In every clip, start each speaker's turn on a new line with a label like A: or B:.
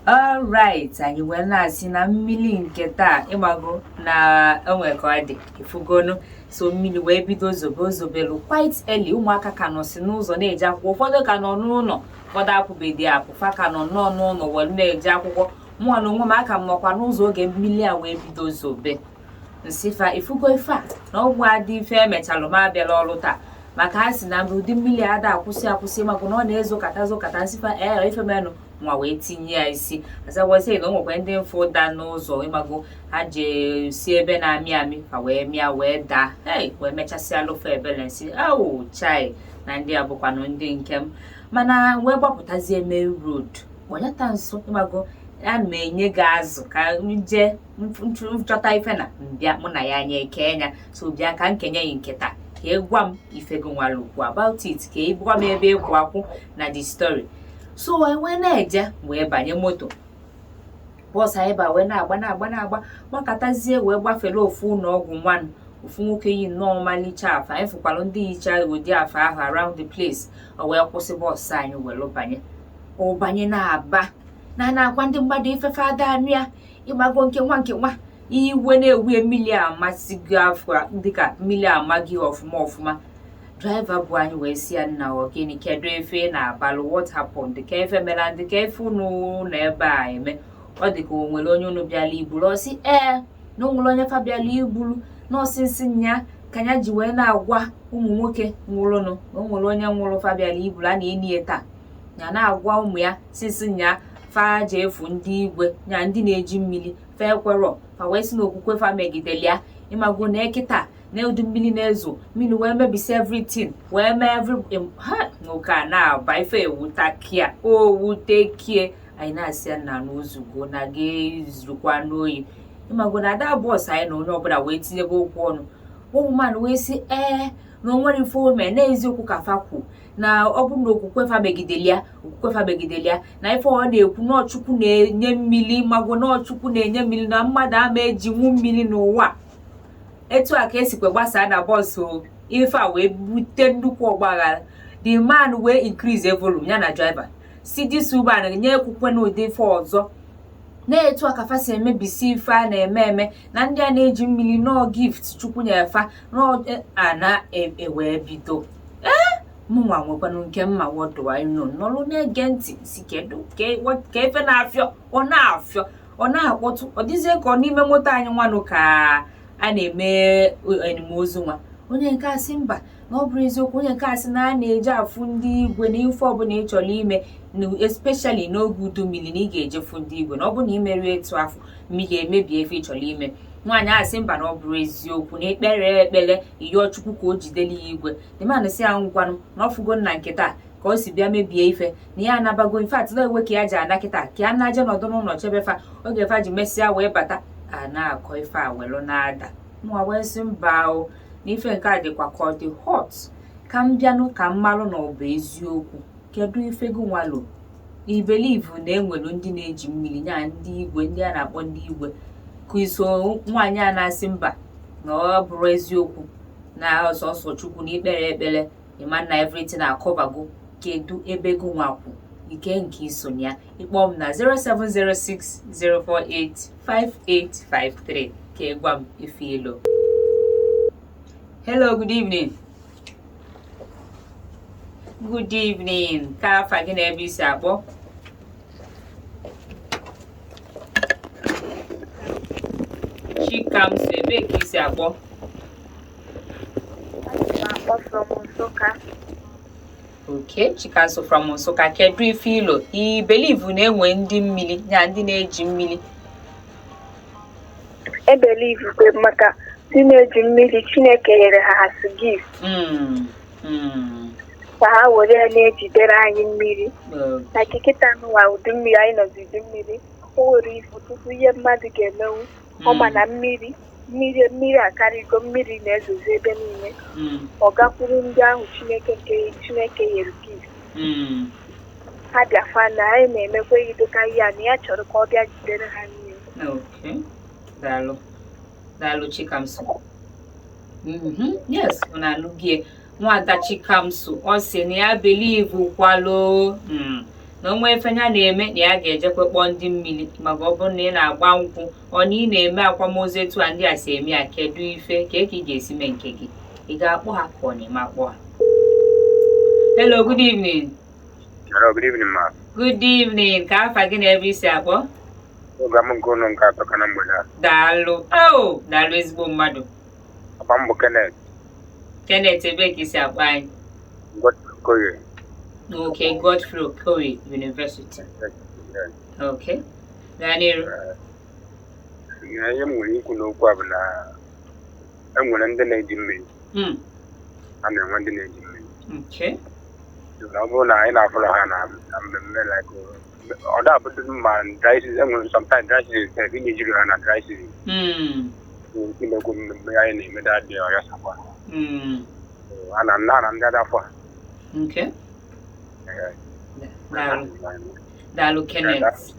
A: Alright, anyị wee na-asị na mmiri nke taa, ịgbago na onwe ka ọ dị ifugonu. So mmiri wee bido zobe, ozobelu quite early. Ụmụaka ka nọsi n'ụzọ na-eje akwụkwọ, ụfọdụ ka nọ n'ụlọ, ụfọdụ apụbedi apụ, fa ka nọ nnọọ n'ụlọ were na-eje akwụkwọ. Mụnwa na onwe m aka m nọkwa n'ụzọ oge mmiri a wee bido zobe. M sị fa, ifugo ife a na ọgwụ adị ife emechalụ m abịala ọrụ taa, maka a sị na ụdị mmiri ada akwụsị akwụsị, maka na ọ na-ezokata zokata. M sị fa, ee, ife menụ nwa wee tinye ya isi azawasị na o nwekwa ndị mfụ da n'ụzọ, ịmago ha ji si ebe na-amị amị, fa wee mịa wee daa, hei, wee mechasịa lụfa ebele. M sị, au chai, na ndị a bụkwanụ ndị nke m. Mana wee gbapụtazie main road kpọnyata nso, ịmago ana m enye gị azụ ka m jee nchọta ife na mbịa mụ na ya anya eke ya. So bịa ka nkenye ya nke taa, ka ị gwa m ife gị nwara ukwu about it, ka ị gwa m ebe ịkwụ akwụ na the story. So wee na-eje wee banye moto bọọsụ anyị ba, wee na-agba na-agba na-agba, gbakọtazie wee gbafere ofu ụlọ ọgwụ nwanụ. Ofu nwoke yi nnọọ ọmalịcha afa, anyị fụkwalụ ndị yicha ụdị afa ahụ around the place. O wee kwụsị bọọsụ anyị, were banye. Ụbanye na-aba na na-agwa ndị mmadụ ifefe ada anụ ya, ịgbago nke nwa nke nwa iwe na-ewu. Mmiri amasịgo afọ dịka mmiri amaghị ọfụma ọfụma. Driver bụ anyị wee sị ya, nna, ọ gịnị? Kedu efe ị na-abalụ? What happened? Ka efe mere ndị ka efe unu nọ ebe a eme? Ọ dị ka o nwere onye unu bịala iburu. Ọ sị ee, na o nwere onye fa bịala iburu n'ọsịsị nya ka ya ji wee na-agwa ụmụ nwoke nwụrụnụ na o nwere onye nwụrụ fa bịala iburu, a na-eni ya taa. Ya na-agwa ụmụ ya sisi nya fa ji efu ndị igwe nya ndị na-eji mmiri fa ekwerọ, fa wee sị na okwukwe fa megidere ya. Ịmago na ekịta na ụdị mmiri na-ezo, mmiri wee mebisi everything, wee mee every ha nwoke a na-aba ife ewutakia owutekie. Anyị na-asị ya, nna, n'ozugo na gị zurukwa n'oyi. Ịmago na ada bọọsụ anyị na onye ọbụla wee tinyebe okwu ọnụ. Ụmụmanụ wee sị ee, na o nwere ife ome n'eziokwu ka fa kwu na ọ bụrụ na okwukwe fa megidere ya, okwukwe fa megidere ya, na ife ọ na-ekwu n'ọchukwu na-enye mmiri, mago n'ọchukwu na-enye mmiri, na mmadụ ama ejinwu mmiri n'ụwa. Etu a ka esikwa gbasaa na bọọsụ. Ife a wee bute nnukwu ọgbaghara. The man wee increase volume, ya na driver si this woman nye ekwukwe n'ụdị ife ọzọ na-etu a ka fa si emebisi ife a na-eme eme, na ndị a na-eji mmiri nọọ gift Chukwu nyefa nọọ a na-ewee bido. Ee, mụnwa nwekwanụ nke mma wọdụ anyị nọ nọrụ na-ege ntị si kedu ka efe na-afịọ, ọ na-afịọ, ọ na-akpọtụ, ọ dịzie ka ọ n'ime moto anyị nwanụ ka a na-eme enimozu nwa. Onye nke asị mba, na ọ bụrụ eziokwu. Onye nke asị na a na-eji afụ ndị igwe, na ife ọbụla ị chọrọ ime, especially n'oge udu mmiri, na ị ga-ejefu ndị igwe, na ọ bụrụ na ị merie etu afọ mmiri emebie ife ị chọrọ ime. Nwaanyị asị mba, na ọ bụrụ eziokwu, na ekpere ekpere ịyọọ Chukwu ka o jidere ya igwe. The man sị ya ngwanụ, na ọ fụgo nna nkịta ka o si bịa mebie ife, na ya anabago. In fact, na ewe ka ya ji ana kịta, ka ya na-aje nọdụ n'ụlọ chebe fa oge fa ji mesịa wee bata. A na-akọ ife a welu na-ada. Mụnwa wee sị mba o, na ife nke a dịkwa ka ọ dị hot, ka m bịanụ ka m malụ na ọ bụ eziokwu. Kedu ife gị nwalo i believe na enwelu ndị na-eji mmiri nya ndị igwe, ndị a na-akpọ ndị igwe, ka iso nwaanyị a na-asị mba, na ọ bụrụ eziokwu, na ọsọsọ Chukwu na ikpere ekpere ịma na everything akọbago? Kedu ebe gị nwakwu ike nke isonye ya? Ịkpọ m na 0706 048 5853 ka ị gwa m ife ilo. Hello, good evening. Good evening. Ka afa gị na ebe isi akpọ? Chikamso, ebee ka isi akpọ?
B: Akpọ from Nsụka.
A: Okay, Chikamso from Nsụka. Kedu ife ilo i believe na enwe ndị mmiri ya, ndị na-eji mmiri?
B: E believe kwe, maka ndị na-eji mmiri, Chineke nyere ha as gift ka ha were ya na-ejidere anyị mmiri. Na kịta nụwa udu mmiri anyị nọzi, udu mmiri, o nwere ife ọtụtụ ihe mmadụ ga-emenwu. Ọ ma na mmiri akarịgo, mmiri na-ezozi ebe niile, ọ gakwuru ndị ahụ Chineke nke Chineke nyere gift ha bịafa na anyị na-emekwa idoka ihe a na ya chọrọ ka ọ bịa jidere ha mmiri.
A: Okay. Daalụ. Daalụ, Chikamso. Yes, ọ na-anụgie nwada Chikamso. Ọ sị na ya believe kwalụ. Na onwe ife ya na-eme na ya ga-ejekwe kpọọ ndị mmiri, maka ọ bụrụ na ị na-agba nkwụ, ọ na ị na-eme akwamozu etu a ndị a si eme ya, kedu ife ka ị ga-esi mee nke gị? Ị ga-akpọ ha ka ọ na-eme akpọ ha? Hello, good evening.
C: Hello, good evening, ma.
A: Good evening. Ka afa gị na ebe isi akpọ?
C: Program nke ụnụ nke atọ ka na mgbede a.
A: Daalụ. Oh, daalụ, ezigbo mmadụ.
C: Papa m bụ Kenneth.
A: Kenneth, ebe ka isi akpọ anyị?
C: Godfrey Okoye.
A: Okay, Godfrey Okoye University.
C: Yes.
A: Okay, gaa n'iru.
C: Na ihe m nwere ikwu n'okwu a bụ na e nwere ndị na-eji mmiri. A na-enwe ndị na-eji mmiri. So, na ọ bụrụ na anyị na-afụrụ ha na mmemme, like ọ da-abụdị ma dry season, e nwere sometimes dry season sef, ị na-ejiri ha na dry season. Nke na-ekwu mmemme anyị na-eme dadị ọya sakwa. So, a na na ndị adafọ ha. Eh,
A: Daalụ, daalụ, Kenneth.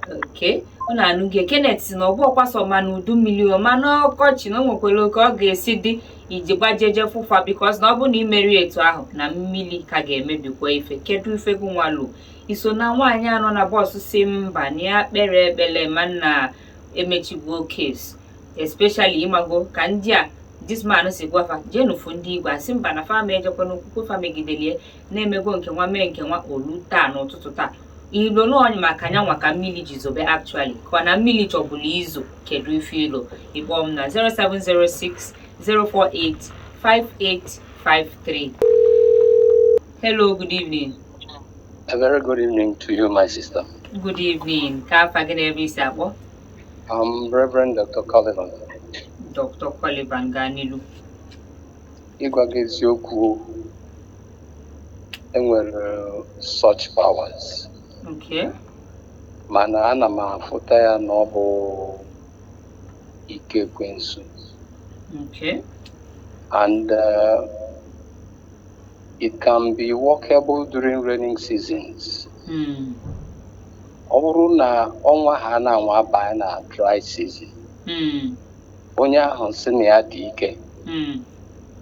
A: Okay, ọ na-anụ gị. Kenneth si na ọgbọ ọkwaso ma n'udu mmiri o ma n'ọkọchị, na o nwekwara oke ọ ga-esi dị iji gbajeje fụfa, because na ọ bụ na imeri etu ahụ na mmiri ka ga-emebikwa ife. Kedu ife gị nwalụ iso na nwaanyị anọ na bọọsụ si mba na ya kpere ekpere ma na emechigbuo case, especially ịmago ka ndị a, this man si gwafa jeenufu ndị igwe asị mba na fama ejekwa n'okwukwe fa megidelie na-emego nke nwa mee nke nwa olu taa n'ụtụtụ taa ilo n'ọnyị maka nyanwa ka mmiri ji zobe, actually ka ọ na mmiri chọbụla izo. Kedu ife ilo? Ịkpọ m na 0706 048 5853. Hello, good evening.
D: A very good evening to you, my sister.
A: Good evening. Ka afa gị na ebe isi akpọ?
D: I'm Reverend Dr. Cullivan.
A: Dr. Colivan, gaa n'ilu.
D: Ịgwa gị eziokwu, enwere such powers. Mana ana m afụta ya na ọ bụ ike ekwensu. And it can be workable during raining seasons. Ọ bụrụ na ọnwa ha na-anwa banye na dry season, onye ahụ sị na ya dị ike,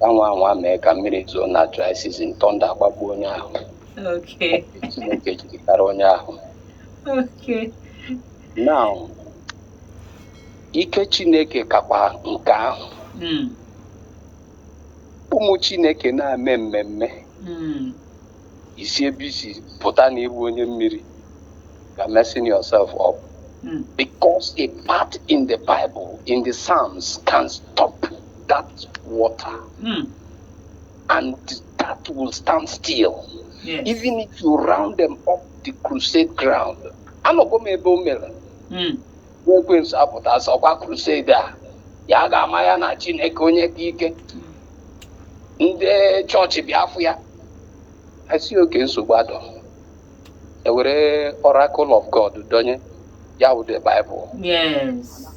D: anwa anwa mee ka mmiri zoo na dry season, thunder agbagbuo onye ahụ. Chineke jiri onye ahụ. Now, ike Chineke kakwa nke ahụ. Ụmụ Chineke na-eme mmemme, isi ebe isi pụta na ịbụ onye mmiri, you are messing yourself up. Because a part in the Bible, in the Psalms, can stop that water and that will stand still. Even if you round them up the crusade ground. Anọgo m ebe o mere. Ekwensu apụta sị ọkwa crusade a ya ga-ama ya na Chineke onye ka ike. Ndị chọọchị bịa afụ ya. Asị oke nsogbu adọ. Ewere Oracle of God donye ya wụ the Bible.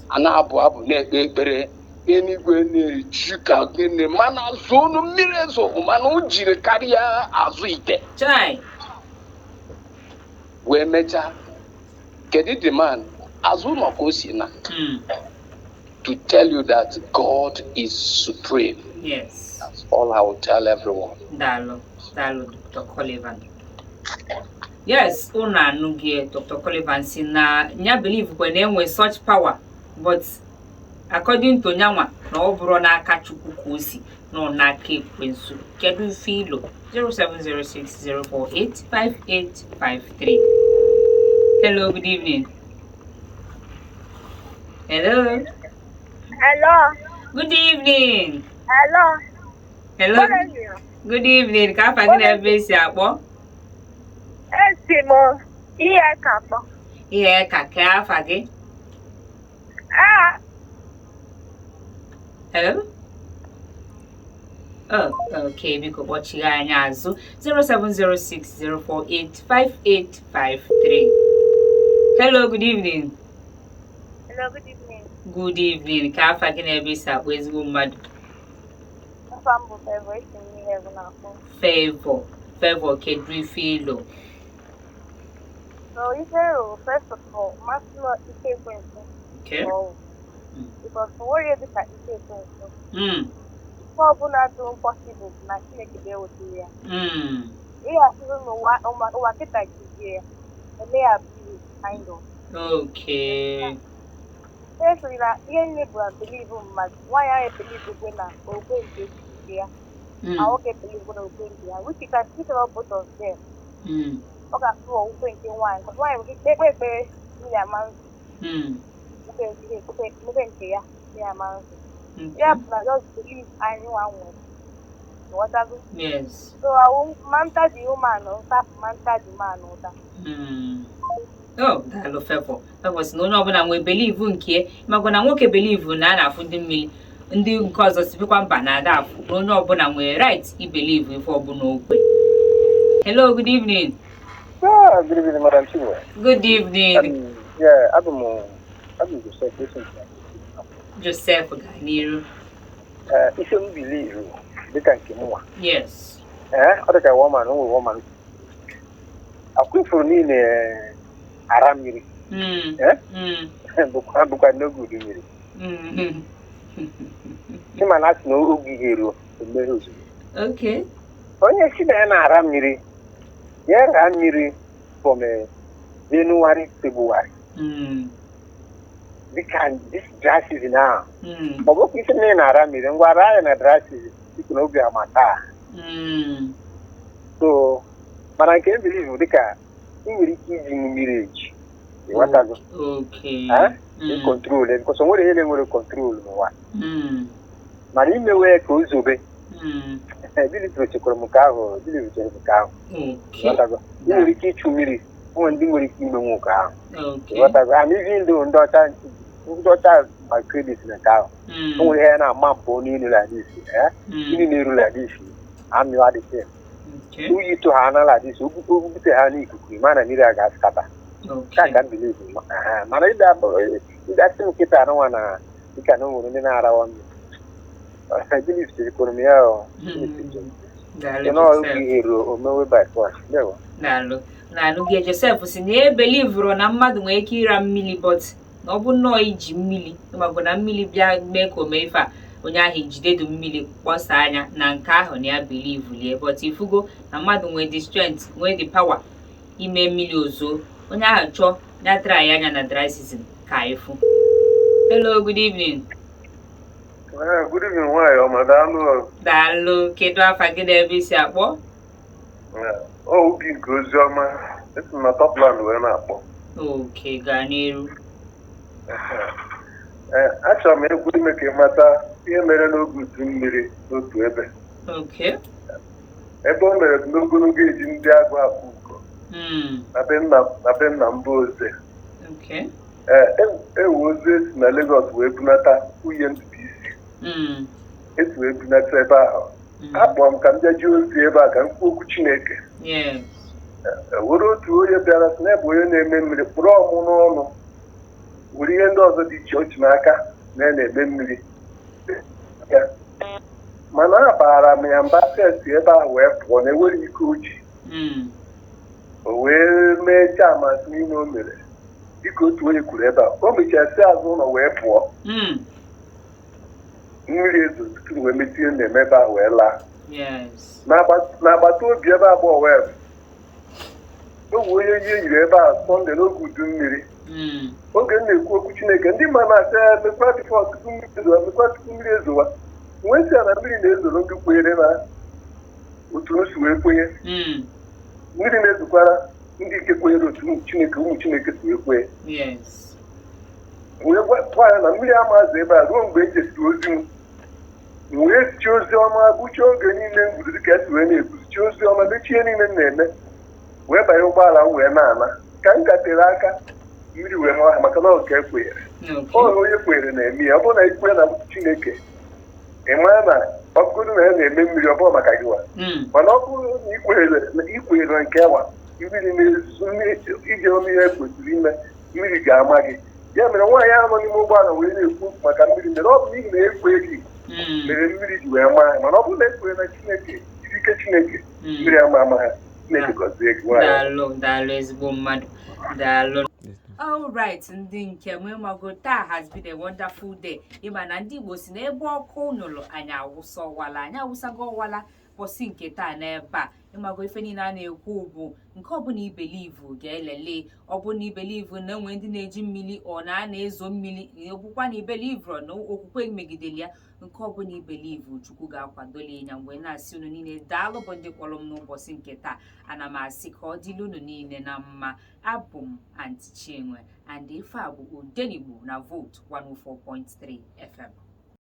D: A na-abụ abụ, na-ekpe ekpere, eluigwe na-eji ka gịnị, mana azụ unu mmiri ezoghị, mana o jiri karịa azụ ite.
A: Chai.
D: Wee mechaa, kedu the man azụ ụlọ ka o si na to tell you that God is supreme. That's all I will tell everyone.
A: Daalụ, daalụ, Dr. Colivan. Yes, unu anụghị Dr. Colivan si na ya believe kwe na enwe such power, but according to nyanwa na ọ bụrụ n'aka Chukwu ka o si nọ, n'aka ekwensu. Kedu ife ilo? 07060485853. Hello, good evening. Hello.
B: Hello.
A: Good evening.
B: Hello.
A: Hello.
B: Good evening.
A: Good evening. Ka afa gị na ebe esi akpọ?
B: Esi m ihe ka akpọ.
A: Ihe ka afa gị?
B: Ah.
A: Hello? Oh, okay, biko kpọchigha anyị azụ. 07060485853. Hello, good evening.
B: Hello, good evening.
A: Good evening. Ka afa gị na ebe isi akpọ, ezigbo mmadụ?
B: Afa m bụ Favour, esi m ihe bụ na-akpọ.
A: Favor. Favor, kedu ife ilo?
B: So ife rụrụ, first of all, masị m ike ekwensu. Ọ because nwere dịka ike ekwensu. Ife ọbụla dị impossible na Chineke ga-ewetara ya. Ihe asịrị n'ụwa ụwa kịta jizie ya eme ya believe, kind of. E sịrị na ihe niile bụ na believe mmadụ. Nwaanyị ahụ believe kwe na okwe nke nke ya, ma nwoke believe na okwe nke ya, which you can speak about both of them. Ọ ga-afụ okwukwe nke nwaanyị, because nwaanyị nwere ike kpee ekpere, mmiri ama nzu. Nwoke nke ya, mmiri ama nzu. Ya bụ na just believe anyị nwa nwere, ghọtago?
A: Yes.
B: So awụ manta the woman ụta, manta the man ụta.
A: Oh, daalụ Favour. Favour si na onye ọbụla nwee believe nke ya, makwa na nwoke believe na a na-afụ ndị mmiri, ndị nke ọzọ sibikwa mba na ada afụ, na onye ọbụla nwere right ibelieve ife ọbụla okwe. Hello, good evening.
C: Ah, good evening, Madam Chinwe.
A: Good evening.
C: Yeah, abụ m Joseph Wilson.
A: Joseph, gaa n'iru.
C: Ife m believe dịka nke m nwa. Ọ dịka woman, o nwere woman. Akwa ifuru niile ara mmiri. Eh? Bụkwa n'oge udu mmiri. Ịma na asị na oge ihe eruo, o mere ozugbo. Onye si na ya na-ara mmiri, ya raa mmiri from January, February. Dịka this dry season ahụ. Ma ọ bụ isi na ị na-ara mmiri, ngwa raa ya na dry season, dịka na oge amata. So, mana nke m believe dịka ị nwere ike iji mmiri eji. Ịghọtago?
A: Okay.
C: Eh?
A: Mm.
C: Control ya, because o nwere ihe na-enwere control n'ụwa. Mana imewe ka o zobe. Believe chekwara m nke ahụ, believe chere m nke ahụ. Ịghọtago? Ị nwere ike ịchụ mmiri, o nwere ndị nwere ike imenwu nke ahụ. Ịghọtago? And even though ndị ọcha ma credit na nke ahụ. O nwere ihe ya na-ama mpụ n'elu like this, eh? Mmiri na-eru like this, amị adịghị. Oyi tụ ha na like this, obute ha n'ikuku, ma na mmiri a ga-ascatter. Ka m believe mana ịda sị m kịta anụnwa na dịka na o nwere ndị na-arawa mmiri. Believe chekwara m ya o.
A: Daalụ,
C: Ị nọ
A: Joseph.
C: oge ihe ruo, o mewe by force. Ndewo.
A: Daalụ. Na-anụ gị. Joseph si na ebelieveru na mmadụ nwere ike ịra mmiri, but na ọ bụ nnọọ iji mmiri maọbụ na mmiri bịa mee ka o mee ife a, onye ahụ ejidedu mmiri kpọsa anya na nke ahụ na ya believe lie, but ifugo na mmadụ nwee the strength, nwee the power ime mmiri ozuo, onye ahụ chọọ ya try anya na dry season ka ịfụ. Hello, good evening.
C: Good evening, nwanyị ọma, daalụ.
A: Daalụ. Kedu afa gị na ebe isi akpọ?
C: Ọ ubi nke ozi ọma, esi m na Topland wee na-akpọ.
A: Okay, gaa n'iru.
C: Ee, achọrọ m egwu ime ka ị mata ihe mere n'oge udu mmiri n'otu ebe. Ebe o mere bụ n'ogologo eji ndị agụ akpụ ugo na be nna mba oze. Ee, ewu ozu esi na Lagos wee bunata nwunye Ndubuisi. Esi wee bunata ebe ahụ. Akpọrọ m ka m bịa jee ozi ebe a, ka m kwuo okwu Chineke. Were otu onye bịara sị na ebe onye na-eme mmiri kpụrụ ọmụ n'ọnụ, were ihe ndị ọzọ dị iche ochi n'aka na ya na-eme mmiri ya, mana a baara m ya mba sesi ebe ahụ wee pụọ na ewere ike oji. O wee mee chamasị niile o mere dịka otu onye kwuru ebe a, o mechara si azụ ụlọ wee pụọ. Mmiri ezo tutu wee metie na-eme ebe ahụ wee laa. N'agbata obi ebe abụọ wee ogwe onye ihe yiri ebe a Sunday n'oge udu mmiri. Oge m na-ekwu okwu Chineke, ndị mma na-asị, "Mekwa before tupu mmiri ezowa, mekwa tupu mmiri ezowa." Wee sị ya na mmiri na-ezoro ndị kwenyere na otu o si wee kwenye. Mmiri na-ezokwara ndị nke kwenyere otu Chineke, ụmụ Chineke si wee kwenye. Wee gwa ya na mmiri amaazụ ebe a ruo mgbe e jesiri ozi m. Wee tie ozi ọma, gụchie oge niile m gwuru dịka esi wee na-ekwuzi, tie ozi ọma, mechie ihe niile m na-eme, wee banye ụgbọala m wee na-ana. Ka m gatere aka, mmiri wee maa ha, maka na ọ nke ekwenyere. Ọ onye kwenyere na-eme ya. Ọ bụrụ na ị kwenye na Chineke, ị mara na ọ bụrụ na ya na-eme mmiri, ọ bụrụ maka gị wa. Mana ọ bụrụ na ị kwenyere nke wa, mmiri na-ezu mmiri iji ome ihe kwesịrị ime, mmiri ga-ama gị. Ya mere nwaanyị ahụ nọ n'ime ụgbọala wee na-ekwu maka mmiri mere, ọ bụ n'ihi na ekweghị mere mmiri ji wee maa ha. Mana ọ bụrụ na ekwenye na Chineke, jiri ike Chineke, mmiri ama ama ha. Chineke gọzie gị, nwaanyị.
A: Daalụ, daalụ, ezigbo mmadụ, daalụ. Alright, ndị nke m, ịmago taa has been a wonderful day. Ịma na ndị Igbo si na ebe ọkụ nụrụ, anyị awụsa ọwala, anyị awụsago ọwala. N'ụbọchị nke taa n'ebe a, ịmago ife niile a na-ekwu bụ nke ọbụla I believe ga-elele. Ọbụla I believe na enwe ndị na-eji mmiri, ọ na a na-ezo mmiri, ọbụkwa na I believe na okwukwe megidere ya, nke ọbụla I believe, Chukwu ga-akwadoli ya. Mgbe na-asị unu niile daalụ bụ ndị kpọrọ m n'ụbọchị nke taa, ana m asị ka ọ dịrị unu niile na mma. Abụ m Aunty Chinwe, and ife a bụ Odenigbo na Volt 104.3 FM.